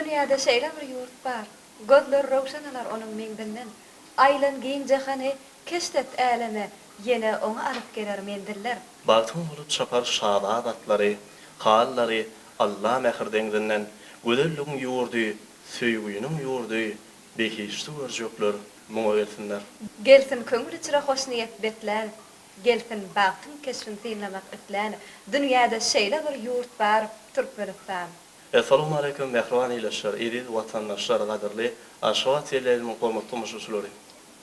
Dünýäde şeýle bir ýurt bar, Gözler röwşen alar onuň meňzinden. Aýlan giň jahany, keşt et äleme, Ýene oňa alyp geler menziller. Bagtyň bolup çapar şazat atlary, Hallary Alla mähir deňzinden. Gözelligiň ýurdy, söýgüniň ýurdy, Behişdi görjekler muňa gelsinler. Gelsin köňül içre hoşniýet beslän, Gelsin bagtyň keşbin synlamak islän, Dünýäde şeýle bir ýurt bar, Türkmenistan. Essalawmaleýkum mähriban ildeşler, eziz watandaşlar, gadyrly Aşgabat teleýaýlymyň hormatly tomaşaçylary!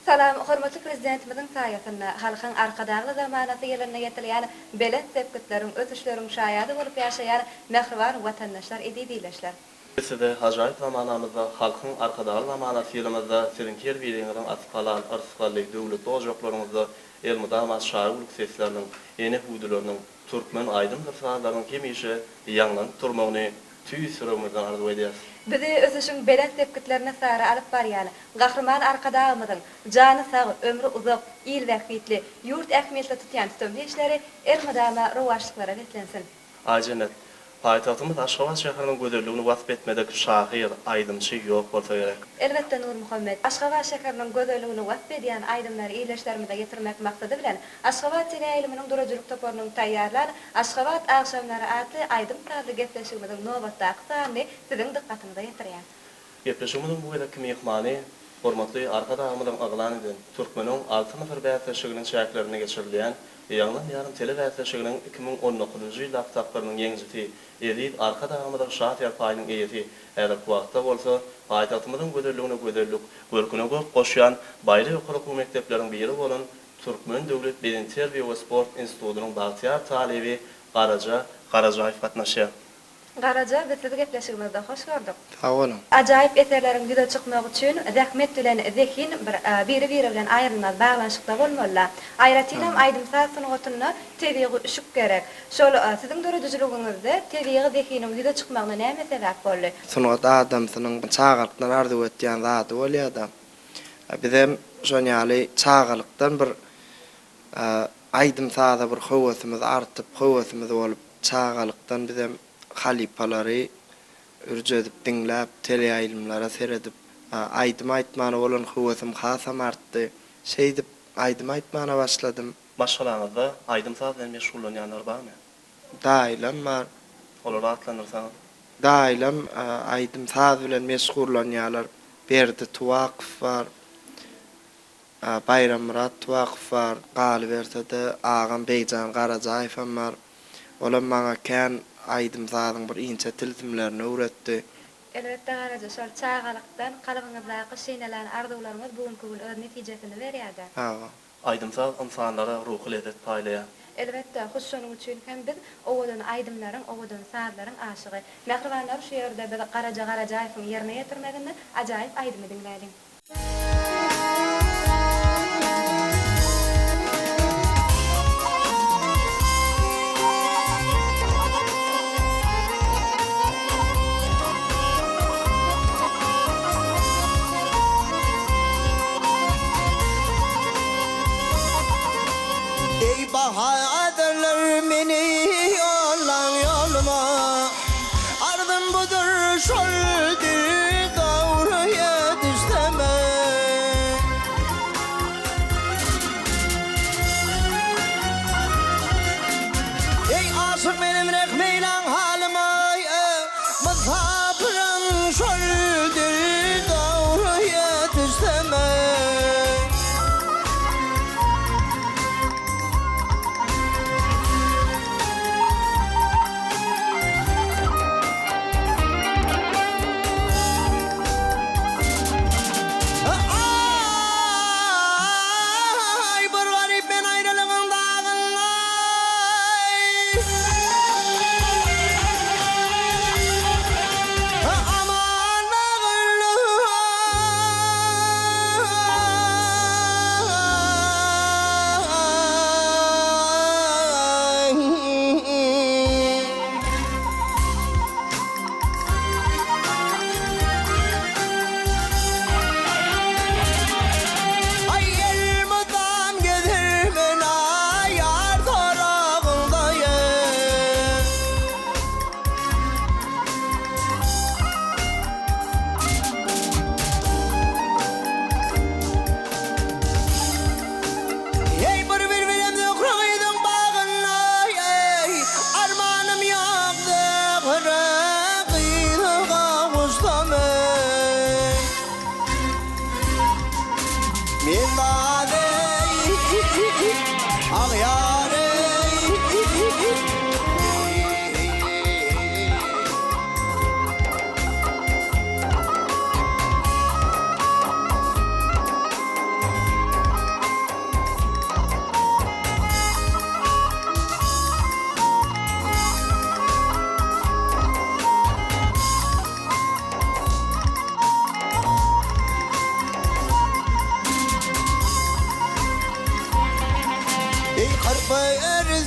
Salam, hormatly Prezidentimiziň saýasynda Halkyň Arkadagly zamanasy ýylynda ýetilýän belent sepgitleriň, ösüşleriň şaýady bolup ýaşaýan mähriban watandaşlar, eziz ildeşler! Biz size ajaýyp zamanamyzda, Halkyň Arkadagly zamanasy ýylymyzda siziň her biriňiziň asy halal, yrsgally, döwletli ojaklaryňyzda elmydama çaga gülki sesleriniň, ene hüwdüleriniň, türkmen aýdymdyr sazlarynyň hemişe ýaňlanyp durmagyny tüýs ýüregimizden arzuw edýäris. Bizi ösüşiň belent sepgitlerine sary alyp barýan Gahryman Arkadagymyzyň jany sag, ömri uzak, il bähbitli, ýurt ähmiýetli tutýan tutumly işleri elmydama rowaçlyklara beslensin! Aýjennet, paýtagtymyz Aşgabat şäheriniň gözelligini wasp etmedik şahyr, aýdymçy ýok bolsa gerek. Elbetde, Nurmuhammet, Aşgabat şäheriniň gözelligini wasp edýän aýdymlary ildeşlerimize ýetirmek maksady bilen, Aşgabat teleýaýlymynyň döredijilik toparynyň taýýarlan Aşgabat agşamlary atly aýdym-sazly gepleşigimiziň nobatdaky sanyny siziň dykgatyňyza ýetirýäs. Gepleşigimiziň bu gezekki myhmany hormatly Arkadagymyzyň yglan eden Türkmeniň Altyn asyry bäsleşiginiň çäklerinde geçirilýän Ýaňlan ýarym telebäsleşiginiň 2019-njy ýyldaky tapgyrynyň ýeňijisi, eziz Arkadagymyzyň Şa serpaýynyň eýesi, häzirki wagtda bolsa paýtagtymyzyň gözelligine gözellik, görküne görk goşýan baýry ýokary okuw mekdepleriň biri bolan Türkmen döwlet bedenterbiýe we sport institutynyň bagtyýar talyby Garaja Garajaýew gatnaşýar. Garaja, biz sizi gepleşigimizde hoş gördük. Sag boluň. Ajaýyp eserleriň ýüze çykmagy üçin zähmet bilen zehin bir biri-biri bilen aýrylmaz baglanyşykda bolmalyda. Aýratynam aýdym-saz sungatynda tebigy üşük gerek. Şol siziň döredijiligiňizde tebigy zehiniň ýüze çykmagyna näme sebäp boldy? Sungat adamsynyň çagalykdan arzuw etýän zady bolýada. Bizem şon ýaly çagalykdan bir aýdym-saza bir höwesimiz artyp, höwesimiz bolup, çagalykdan bizem halypalary ürç edip diňläp, teleýaýlymlara seredip, aýdym aýtmana bolan höwesim hasam artdy. Şeýdip, aýdym aýtmana başladym. Maşgalaňyzda aýdym-saz bilen meşgullanýanlar barmy? Daýylam bar. Olary atlandyrsaňyz? Daýylam aýdym-saz bilen meşgullanýarlar. Berdi Tuwakow bar. Baýrammyrat Tuwakow bar, galyberse-de, agam Begjan Garajaýewem bar. Olam maňa kän aýdym-sazyň bir inçe tilsimlerini öwretdi. Elbetde, Garaja, şol çagalykdan kalbyňyzdaky şinelän arzuwlaryňyz bu günki gün öz netijesini berýär-dä. Hawa. Aýdym-saz ynsanlara ruhy lezzet paýlaýar. Elbetde, hut şonuň üçin hem biz owadan aýdymlaryň, owadan sazlaryň aşygy. Mähribanlar, şu ýerde biz Garaja Garajaýewiň ýerine ýetirmeginde ajaýyp aýdymy diňläliň. Eý bahadyrlar meni ýollaň ýoluma. Arzym budur şol dildawra ýetişsem eý. Eý aşyk menem rehm eýläň halyma Mysapyram şol dildawra ýetişsem eý.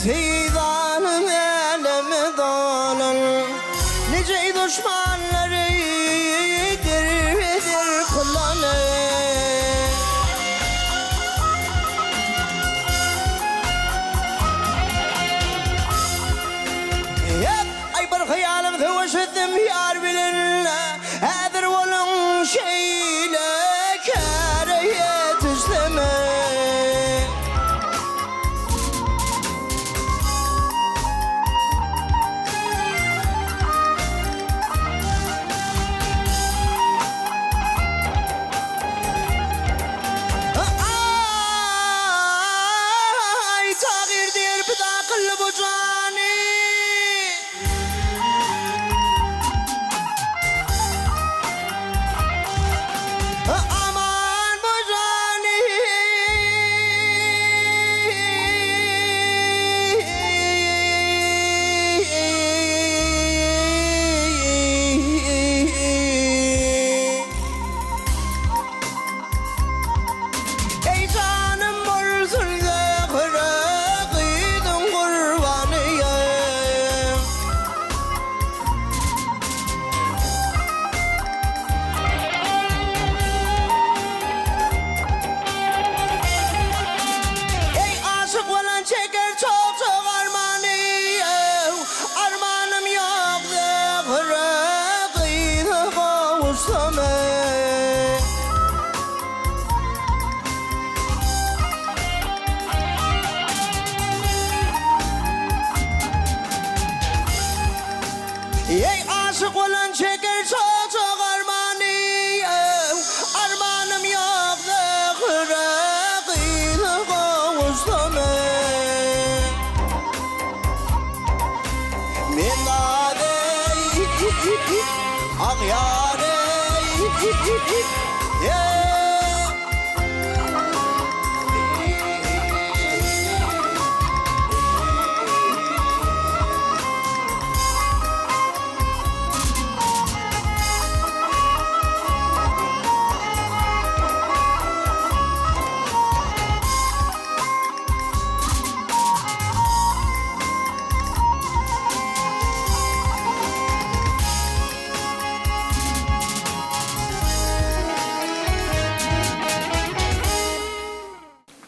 Seýzalym äleme dolan Nice duşmanlary derbe-der kylan Hep, aý bir hyýalym söweş etdim ýar bilen Häzir boluň şeýle käre ýetişsem eý. Aý, tagyr diýer pida kyldy bu jany. Aman bu jany. Eý janym bolsun Zöhre gyzyň gurbany. Eý aşyk bolan çeker çok-çok armany, Armanym ýok Zöhre gyza gowuşsam eý. Eý aşyk bolan çeker çok-çok armany, Armanym ýok Zöhre gyza gowuşsam eý. Men zat eý, agýar eý, eý.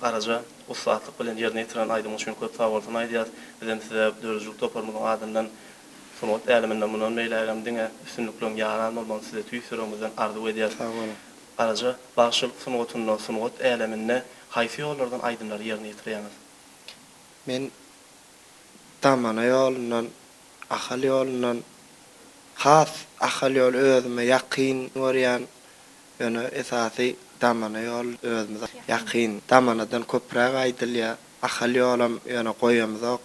Garaja, ussatlyk bilen ýerine ýetiren aýdymyň üçin köp sagbolsun aýdýas. Bizem size döredijilik toparymyzyň adyndan sungat äleminde mundan beýlägem diňe üstünlikleriň ýaran bolmagyny size tüýs ýüregimizden arzuw edýäs. Sag boluň. Garaja, bagşylyk sungatynda, sungat äleminde haýsy ýollardan aýdymlary ýerine ýetirýäňiz? Men Damana ýolundan, Ahal ýolundan, has Ahal ýoly özüme ýakyn görýän, ýöne esasy Damana ýol özümize ýakyn. Damanadan köpräk aýdylýar. Ahal ýolam ýöne goýamyzok.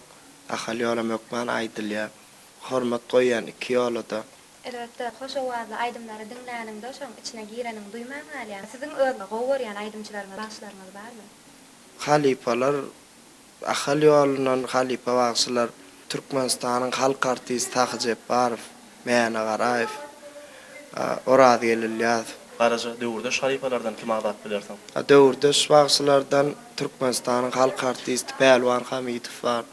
Ahal ýolam hökman aýdylýar. Hormat goýýan iki ýola-da. Elbetde, hoş owazly aýdymlary diňläniňde şoň içine gireniňi duýman galýaň. Siziň öz gowy görýän aýdymçylaryňyz, bagşylaryňyz barmy? Halypalar Ahal ýolundan halypa bagşylar Türkmenistanyň halk artisti Sahy Jepbarow, Mäne Garaýew, Orazgeldi Ylýasow. Garaja, döwürdeş halypalardan kimi agzap bilersiň? Döwürdeş bagşylardan Türkmenistanyň halk artisti Pälwan Hamidow bar,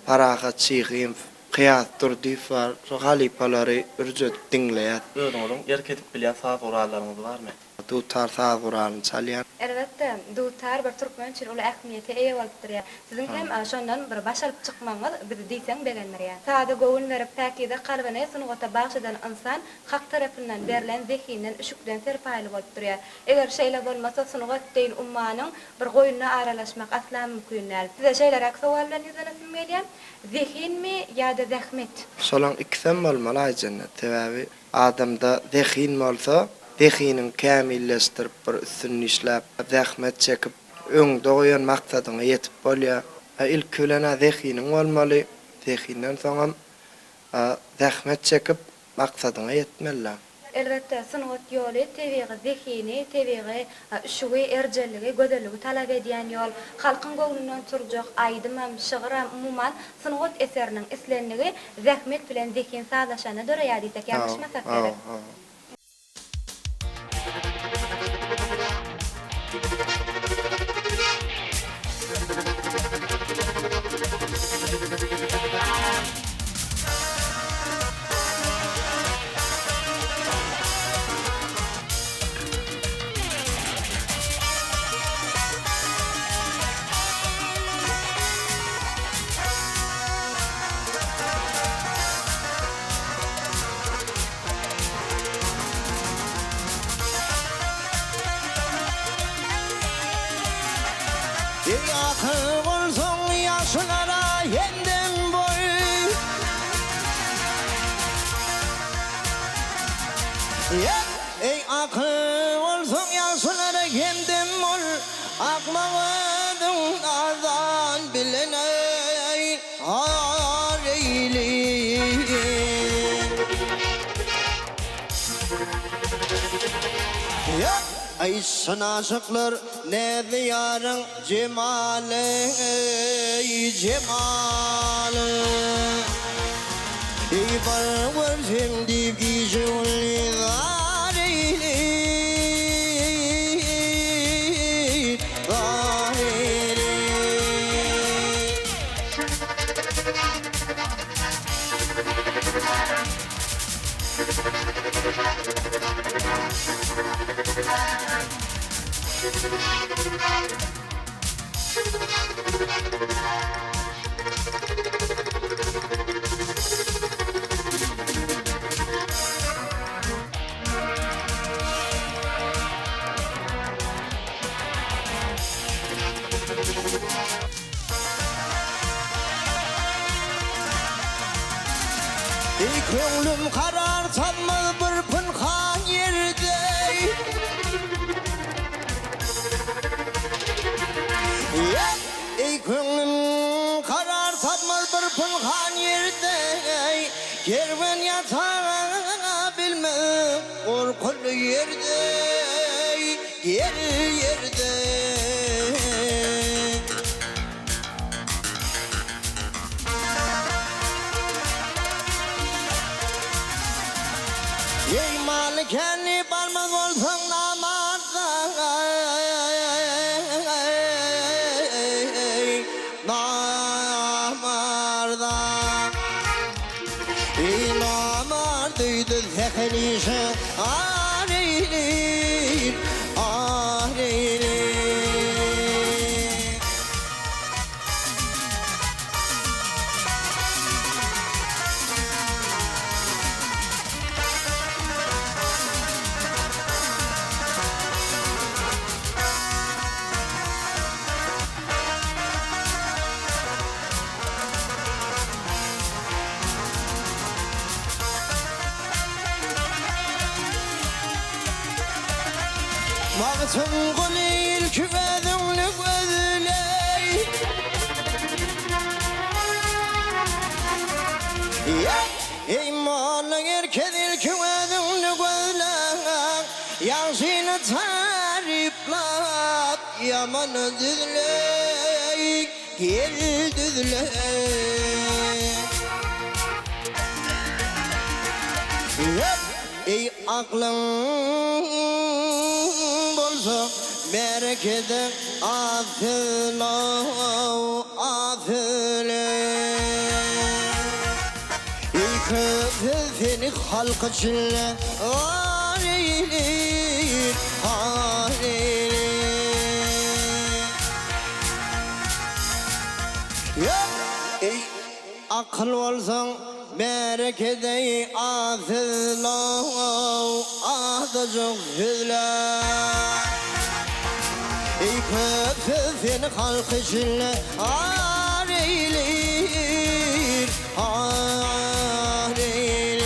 Parahat Şyhymow, Kyýas Durdyýew bar. Şo halypalary ürç edip diňleýäs. Özüňiziň erk edip bilýän saz gurallaryňyz barmy? Dutar saz guralyny çalýan. Elbetde, dutar bir türkmen üçin uly ähmiýete eýe bolup durýar. Siziň hem şondan bir baş alyp çykmagyňyz bizi diýseň begendirýär. Saza göwün berip, päkize kalbyny sungata bagş eden ynsan Hak tarapyndan berlen zehinden, üşükden serpaýly bolup durýar. Eger şeýle bolmasa, sungat deýin ummanyň bir goýnuna aralaşmak asla mümkin däl. Size şeýleräk sowal bilen ýüzlenesim gelýär, Zehinmi ýa-da zähmet? Şolaň ikisem bolmaly Aýjennet. Sebäbi Adamda zehin bolsa, zehiniňi kämilleşdirip, bir üstünde işläp, zähmet çekip, öňde goýan maksadyňa ýetip bolýar. Ilki bilen-ä zehiniň bolmaly, zehinden soňam zähmet çekip, maksadyňa ýetmeli-dä. Elbetde, sungat ýoly tebigy zehini, tebigy üşügi, erjelligi, gözelligi talap edýän ýol. Halkyň göwnünden turjak aýdymam, şygyram, umuman, sungat eseriniň islendigi zähmet bilen zehin sazlaşanda döreýär diýsek ýalňyşmasak gerek. Eý akyl bolsaň ýagşylara hemdem bol, Akmak özüň nadan bilen eý har eýleýin. Eý çyn aşyklar näzli ýaryň jemaly eý jemaly. Eý bir görsem diýip gije-gündiz zar eýleýin, zar eýleýin. Eý köňlüm karar tapmaz bir pynhan ýerde. Eý köňlüm karar tapmaz bir pynhan ýerde. Kerwen ýata bilmez gorkuly ýerde. Gel ýerde. Eý maly känli barmaz bolsaň namarda Namarda Eý namart öýde sähel işe ar eýleýin Ar eýleýin. Magtymguly ilki özüňni gözleý. Eý molla erkez ilki özüňni gözle. Ýagşyny taryplap, ýamany düzleý. Gel düzle. Eý aklyň bolsa berekede az sözle az sözle. Eý köp söz seni halk içinde ar eýleýir har eýleýir. Eý akyl bolsaň märekedeý az sözle-ow azajyk sözle. Eý köp söz seni halk içinde ar eýleýir, ar eýleýir.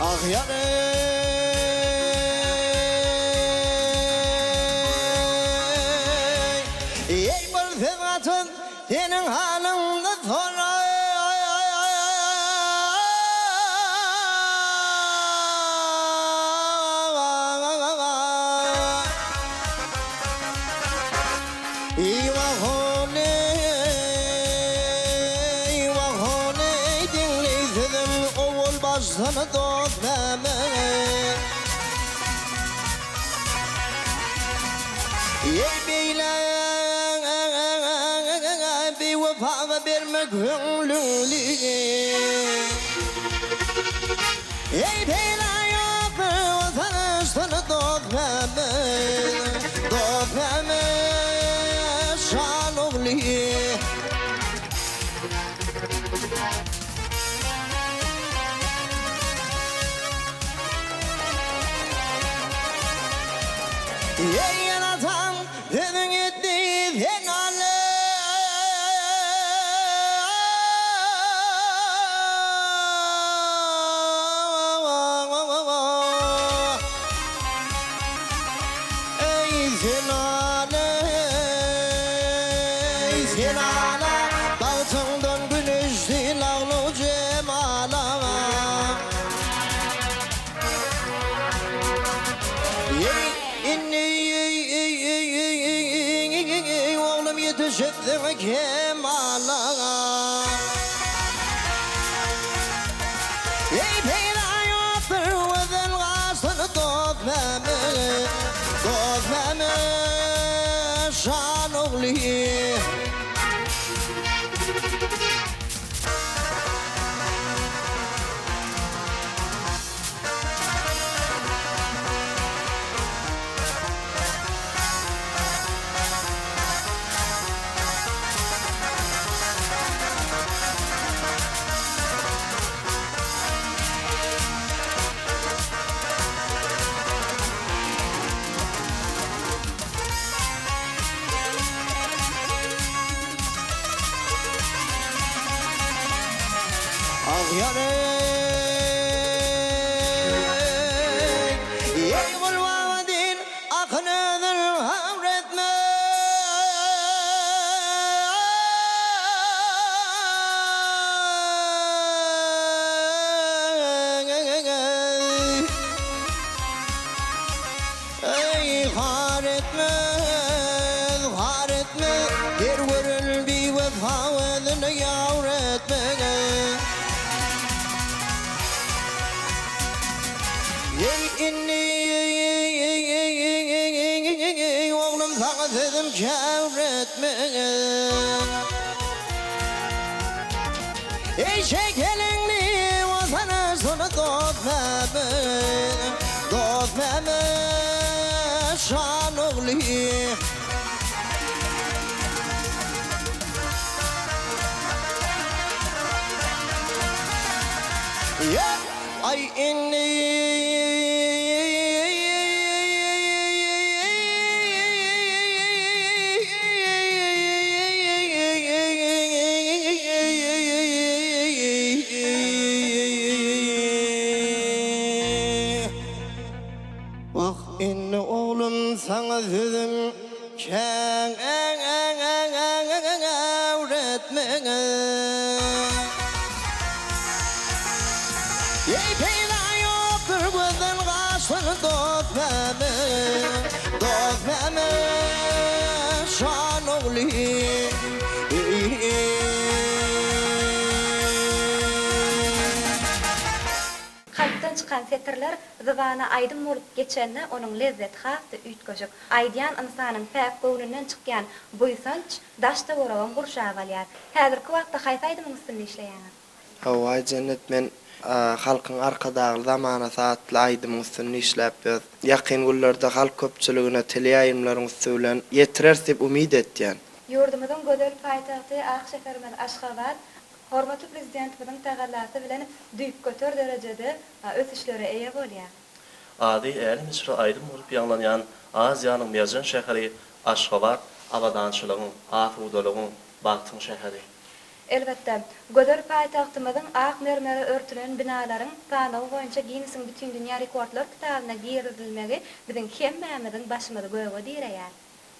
Ah ýar eý, Eý bir söz gatyn seniň halyňdy soraý. Eý wah oneý, wah oneý, diňleý sözüm owal başdan dost näme? Eý beýle. Wepaga berme köňlüňi. Eý peýda ýokdur tanyşdyr dost Mämmet, dost Mämmet şan ogly. Eý ene-ataň sözüň etdi sen aly. Eý sen aly, eý sen aly, Bagtyňdan güneşli laglu jemala. Eý indi oglum ýetişipsiň kemala. Eý peýda ýokdur gözel gaşly dost Mämmet, dost Mämmet şan ogly. Agýar eý, eý Gulbaba diýil, akyn özün hamr etme. Eý, har etmez, har etmez, Her gören biwepa özüne ýar etmez. Eý, indi, oglum, saňa sözüm käwr etmez. Eý, şekeliňli bolsana şony dost Mämmet, dost Mämmet şan ogly. Aý indi. Wah indi oglum saňa sözüm kän öwretmeň. Eý peýda ýokdur gözden gaçsyn dost Mämmet, dost Mämmet şan ogly. Kalpdan çykan setirler zybana aýdym bolup geçende onuň lezzeti has-da üýtgeşik. Aýdýan ynsanyň päk göwnünden çykýan buýsanç daş-töweregem gurşap alýar. Häzirki wagtda haýsy aýdymyň üstünde işleýäňiz? Hawa, Jennet, men Halkyň Arkadagly zamanasy atly aýdymyň üstünde işläp ýörüs. Ýakyn günlerde halk köpçüligine teleýaýlymlaryň üsti bilen ýetireris diýip umyt etýän. Ýurdumyzyň gözel paýtagty ak şäherimiz Aşgabat hormatly Prezidentimiziň tagallasy bilen düýpgöter derejede ösüşlere eýe bolýar. Ady älem içre aýdym bolup ýaňlanýan Aziýanyň merjen şäheri Aşgabat abadançylygyň, asudalygyň, bagtyň şäheri. Elbetde, gözel paýtagtymyzyň ak mermere örtülen binalaryň sanawy boýunça Ginnesiň Bütindünýä rekordlar kitabyna girizilmegi biziň hemmämiziň başymyzy göge direýär.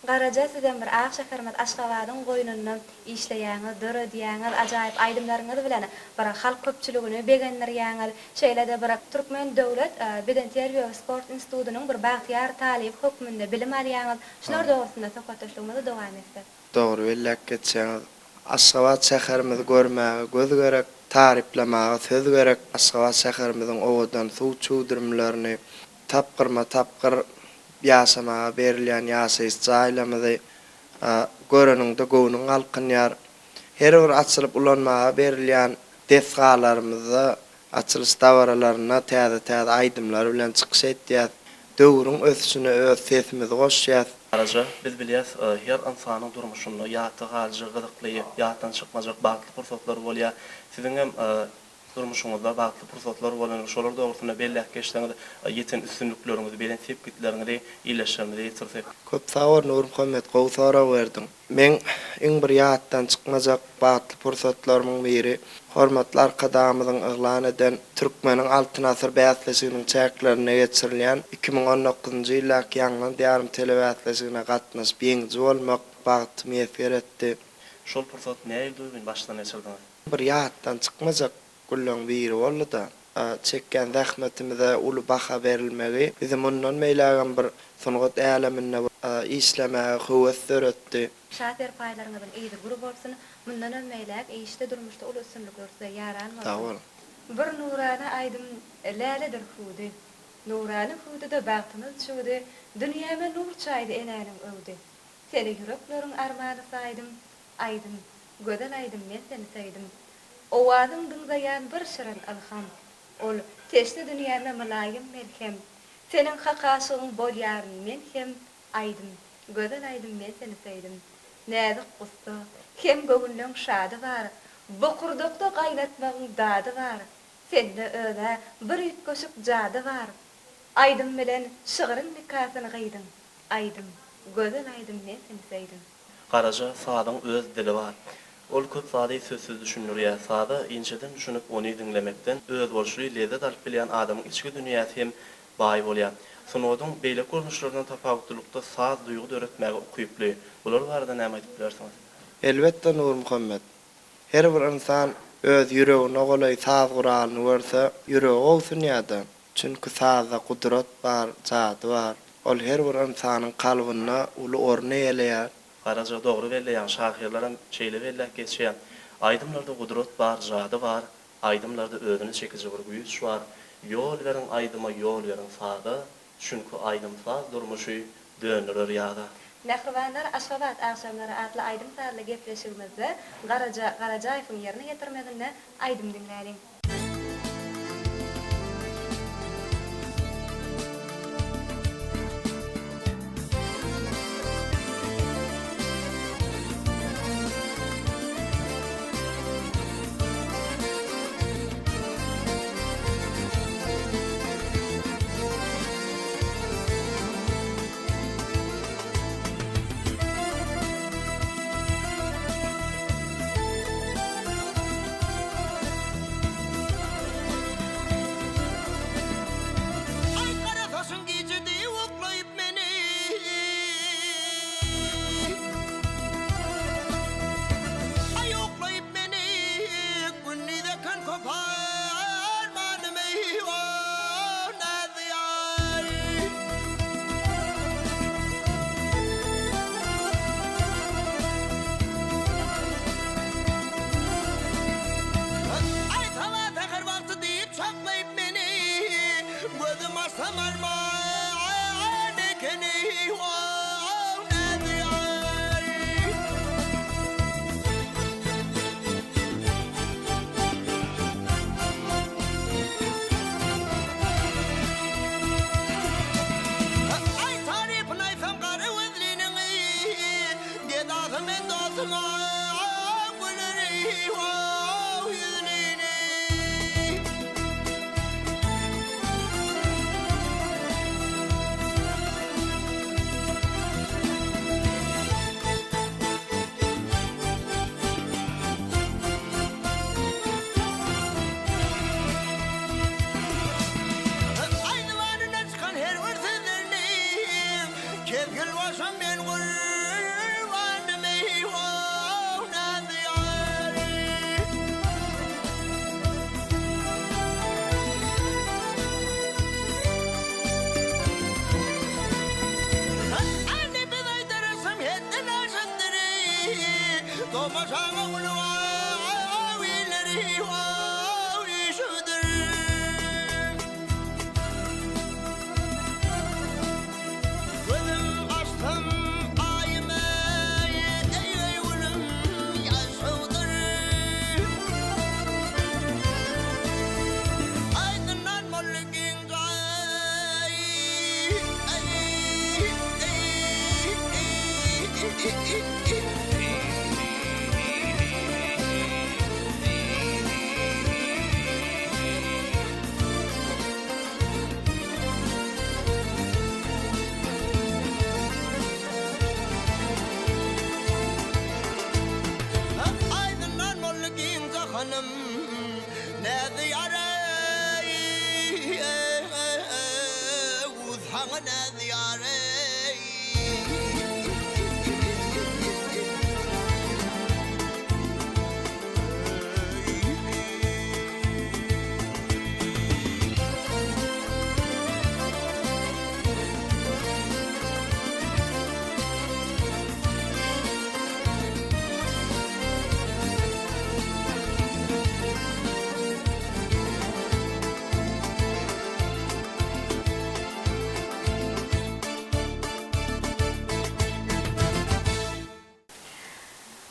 Garaja sizem bir ak şäherimiz Aşgabadyň goýnunda işleýäňiz, döredýäňiz, ajaýyp aýdymlaryňyz bilen bir halk köpçüligini begendirýäňiz. Şeýle-de bir Türkmen döwlet bedenterbiýe we sport institutynyň bir bagtyýar talyby hökmünde bilim alýaňyz. Şular dogrusynda söhbetdeşligimizi dowam etsek. Dogry belläp geçýäňiz. Aşgabat şäherimizi görmäge göz gerek, taryplamaga söz gerek. Aşgabat şäherimiziň owadan suw çüwdürimlerini, tapgyrma-tapgyr ýaşamaga berilýän ýaşaýyş jaýlarymyzy göreniňde göwnüň galkynýar. Her bir açylyp ulanmaga berilýän desgalarymyzda, açylyş dabaralarynda täze-täze aýdymlar bilen çykyş etýäs. Döwrüň ösüşine öz sesimizi goşýas. Garaja, biz bilýäs, her ynsanyň durmuşynda ýatda galyjy, gyzykly, ýatdan çykmajak bagtly pursatlar bolýar. Siziň hem durmuşyňyzda bagtly pursatlar bolandyr. Şolar dogrusynda belläp geçseňiz, ýeten üstünlikleriňizi, belent sepgitleriňizi ildeşlerimize ýetirsek. Köp sag bol Nurmuhammet gowy sorag berdiň. Meň iň bir ýatdan çykmajak bagtly pursatlarymyň biri Hormatly Arkadagymyzyň yglan eden Türkmeniň Altyn asyr bäsleşiginiň çäklerinde geçirilýän 2019-njy ýyldaky Ýaňlan Diýarym telebäsleşigine gatnaşyp ýeňiji bolmak bagty miýesger etdi. Şol pursat nähili duýgyny başdan geçirdiňiz? Bir ýatdan çykmajak günleň biri boldy-da. Çekýän zähmetimize uly baha berilmegi bizi mundan beýlägem bir sungat äleminde işlemäge höwes döretdi. Şa serpaýlaryňyzyň yzy gür bolsun, mundanam beýläk işde durmuşda uly üstünlikler size ýaran Sag bolsun. boluň. Bir nurana aýdym läledir hüwdi. Nurana hüwdüde bagtymyz çüwdi, Dünýäme nur çaýdy enäniň öwdi. Seni ýürekleriň armany saýdym, Aýdym, gözel aýdym men seni söýdüm. Owazyň dyňzaýan bir şirin ylham. Ol teşne dünýäme mylaýym melhem. Seniň hak aşygyň bolýaryn men hem, Aýdym, gözel aýdym men seni söýdüm. Näzik gussa, hem göwünleň şady bar, Bokurdakda gaýnatmagyň dady bar. Sende öz-ä bir üýtgeşik jady bar. Aýdym bilen şygryň nikasyny gyýdyň, Aýdym, gözel aýdym men seni söýdüm. Garaja sazyň öz dili bar. Ol köp zady sözsüz düşündirýär. Saza inçeden düşünip, ony diňlemekden özboluşly lezzet alyp bilýän adamyň içki dünýäsi hem baý bolýar. Sungatyň beýleki görnüşlerinden tapawutlylykda saz duýgy döretmäge ukyply. Bular barada näme aýdyp bilersiňiz? Elbetde, Nurmuhammet. Her bir ynsan öz ýüregine golaý saz guralyny görse, ýüregi gowsunýar-da. Çünki sazda gudrat bar, jady bar. Ol her bir ynsanyň kalbynda uly orun eýeleýär. Garaja dogry belleýäň, şahyrlaram şeýle belläp geçýär. Aýdymlarda gudrat bar, jady bar, aýdymlarda özüne çekiji bir güýç bar. Ýol beriň aýdyma, ýol beriň saza, çünki aýdym-saz durmuşy dönderer ýaza. Mähribanlar, Aşgabat agşamlary atly aýdym-sazly gepleşigimizde Garaja Garajaýewiň ýerine ýetirmeginde aýdym diňläliň. Aý gara saçyň gije deý oklaýyp meni. Aý oklaýyp meni gündiz eken köp armanym eý o näzli ýar. Aý saba säher wagty diýip çaklaýyp meni, Gözüm açsam arman ekeni, oh, näzli ýar. Aý tarypyn aýtsam gara gözliniň, Gedasy men dostuma güler wow ýüzlini. Aý zybanyndan çykan her bir sözlerini Kesgil bolsam men gurbanym eý-how näzli ýar. Anne biz aýdarysam hetden aşandyr Tomaşaňa uly wawilleri wow üýşüpdir. Gözüm açsam aýyma eý-eý gülüm ýaşawdyr.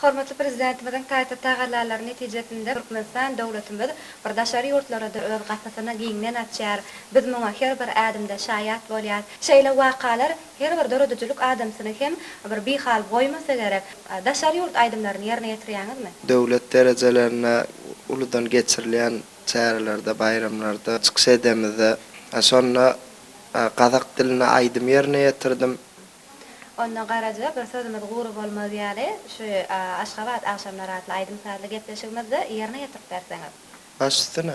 Hormatly Prezidentimiziň taýsyz tagallalary netijesinde Türkmenistan döwletimiz bir daşary ýurtlara-da öz gapysyny giňden açýar. Biz muňa her bir ädimde şaýat bolýas. Şeýle wakalar her bir döredijilik adamsyny hem bir bihal goýmasa gerek. Daşary ýurt aýdymlaryny ýerine ýetirýäňizmi? Döwlet derejelerinde uludan geçirilýän çärelerde, baýramlarda çykyş edemizde, şonda gazak dilinde aýdym ýerine ýetirdim. Onda Garaja bir sözümiz gury bolmaz ýaly, şu Aşgabat agşamlary atly aýdym-sazly gepleşigimizde ýerine ýetirip berseňiz. Baş üstüne.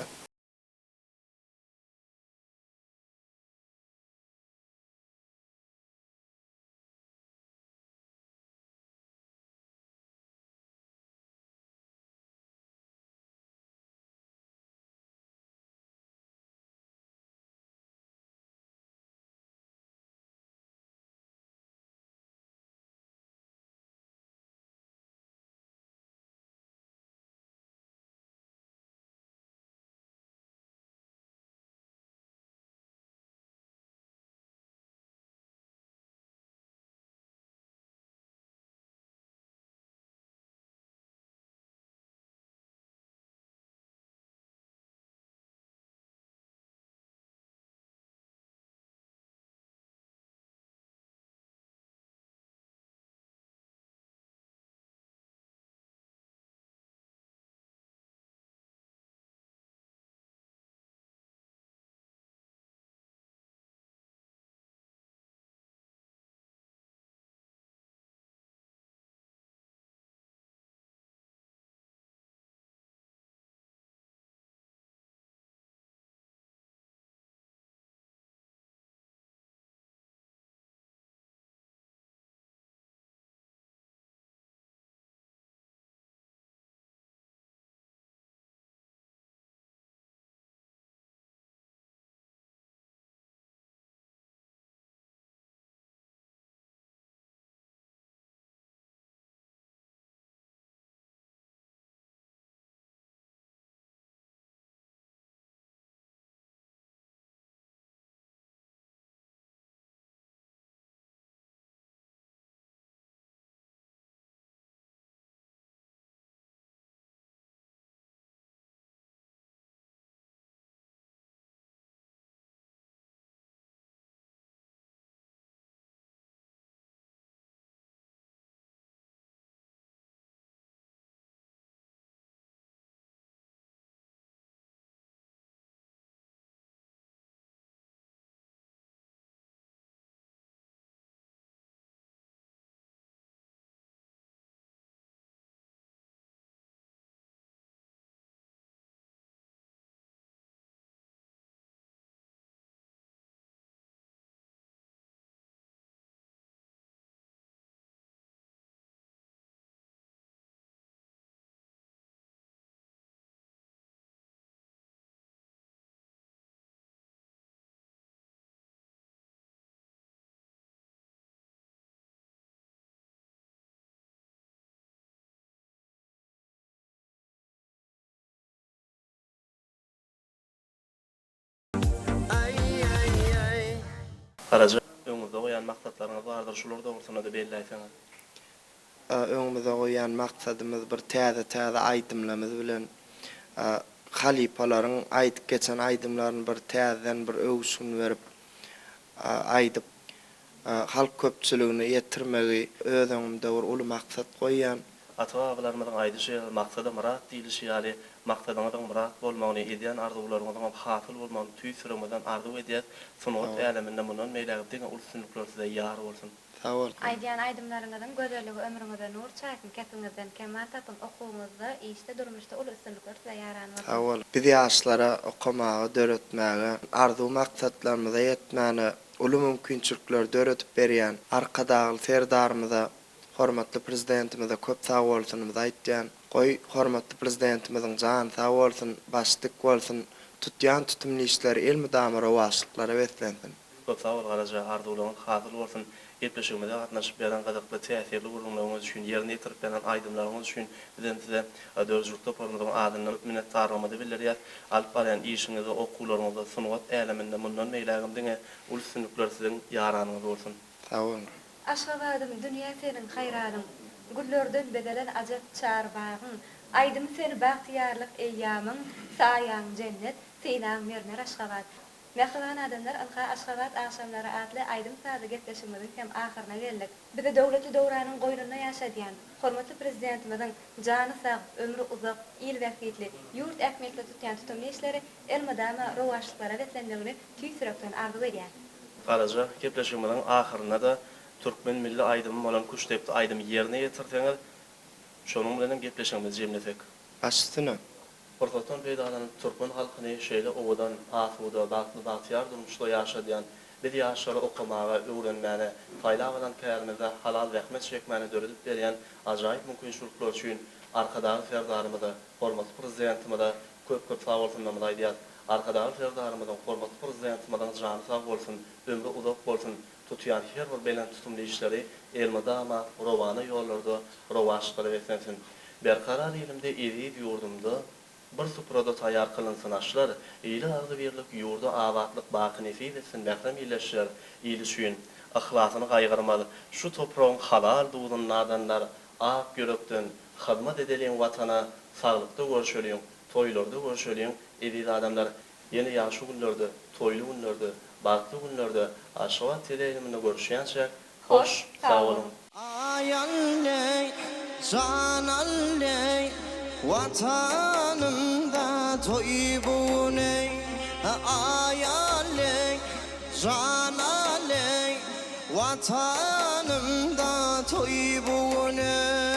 Garaja, öňüňizde goýan maksatlaryňyz bardyr, şular dogrusynda-da belläýseňiz. Öňümize goýan maksadymyz bir täze-täze aýdymlamyz bilen halypalaryň aýdyp geçen aýdymlaryny bir täzeden bir öwüşgin berip aýdyp halk köpçüligine ýetirmegi öz öňümde bir uly maksat goýýan. Ata-babalarymyzyň aýdyşy ýaly, Maksada myrat diýlişi ýaly, maksadyňyzyň myrat bolmagyny, edýän arzuwlaryňyzyňam hasyl bolmagyny tüýs ýüregimizden arzuw edýäs. Sungat äleminde mundan beýlägem diňe uly üstünlikler size ýar bolsun! Sag bol. Aýdýan aýdymlaryňyzyň gözelligi ömrüňize nur çaýsyn, kesiňizden kemal tapyň, okuwyňyzda, işde, durmuşda uly üstünlikler size ýaran bolsun. Sag bol. Biz ýaşlara okamaga, döretmäge, arzuw maksatlarymyza ýetmäne uly mümkinçilikleri döredip berýän Arkadagly Serdarymyza, hormatly Prezidentimize köp sagbolsunymyzy aýtýan. Goý, hormatly Prezidentimiziň jany sag bolsun, başy dik bolsun, tutýan tutumly işleri elmydama rowaçlyklara beslensin. Köp sag bol Garaja, arzuwlaryňyz hasyl bolsun. Gepleşigimize gatnaşyp beren gyzykly, täsirli gürrüňleriňiz üçin, ýerine ýetirip beren aýdymlaryňyz üçin bizem size döredijilik toparymyzyň adyndan minnetdarlygymyzy bildirýäs. Alyp barýan işiňizde, okuwlaryňyzda, sungat äleminde mundan beýlägem diňe uly üstünlikler siziň ýaranyňyz bolsun! Sag boluň. Aşgabadym, dünýä seniň haýranyň. Güllerden bezelen ajap çar bagyň, Aýdymy sen bagtyýarlyk eýýamyň, Saýaň jennet, synaň mermer Aşgabat. Mähriban adamlar, ynha Aşgabat agşamlary atly aýdym-sazly gepleşigimiziň hem ahyryna geldik. Bizi döwletli döwranyň goýnunda ýaşadýan, hormatly Prezidentimiziň jany sag, ömri uzak, il bähbitli, ýurt ähmiýetli tutýan tutumly işleri elmydama rowaçlyklara beslenmegini tüýs ýürekden arzuw edýän. Garaja, gepleşigimiziň ahyrynda-da türkmen milli aýdymy bolan Küştdepdi aýdymy ýerine ýetirseňiz, şonuň bilenem gepleşigimizi jemlesek. Baş üstüne. Pursatdan peýdalanyp, türkmen halkyny şeýle owadan, asuda, bagtly-bagtyýar durmuşda ýaşadýan, biz ýaşlary okamaga, öwrenmäne, saýlap alan kärimizde halal zähmet çekmäne döredip berýän ajaýyp mümkinçilikler üçin Arkadagly Serdarymyza, hormatly Prezidentimize köp-köp sagbolsunlarymyzy aýdýarys. Arkadagly Serdarymyzyň, hormatly Prezidentimiziň jany sag bolsun, ömri uzak bolsun, tutýan her bir belent tutumly işleri elmydama rowana ýollarda rowaçlyklara beslensin. Berkarar ilimde, eziz ýurdumda bir suprada taýýar kylynsyn aşlar, Ile agzybirlik, ýurda abatlyk baky nesip etsin mährem ildeşler, Il üçin yhlasyny gaýgyrmaz şu topragyň halal duzuny dadanlar, ak ýürekden hyzmat edeliň Watana, saglykda görşeliň, toýlarda görşeliň, eziz adamlar! Ýene ýagşy günlerde, toýly günlerde, bagtly günlerde Aşgabat teleýaýlymynda görüşýänçäk, hoş, sag boluň! Aý alleý, jan alleý, Watanymda toý bu gün-eý. Aý alleý, jan alleý, Watanymda toý bu gün-eý.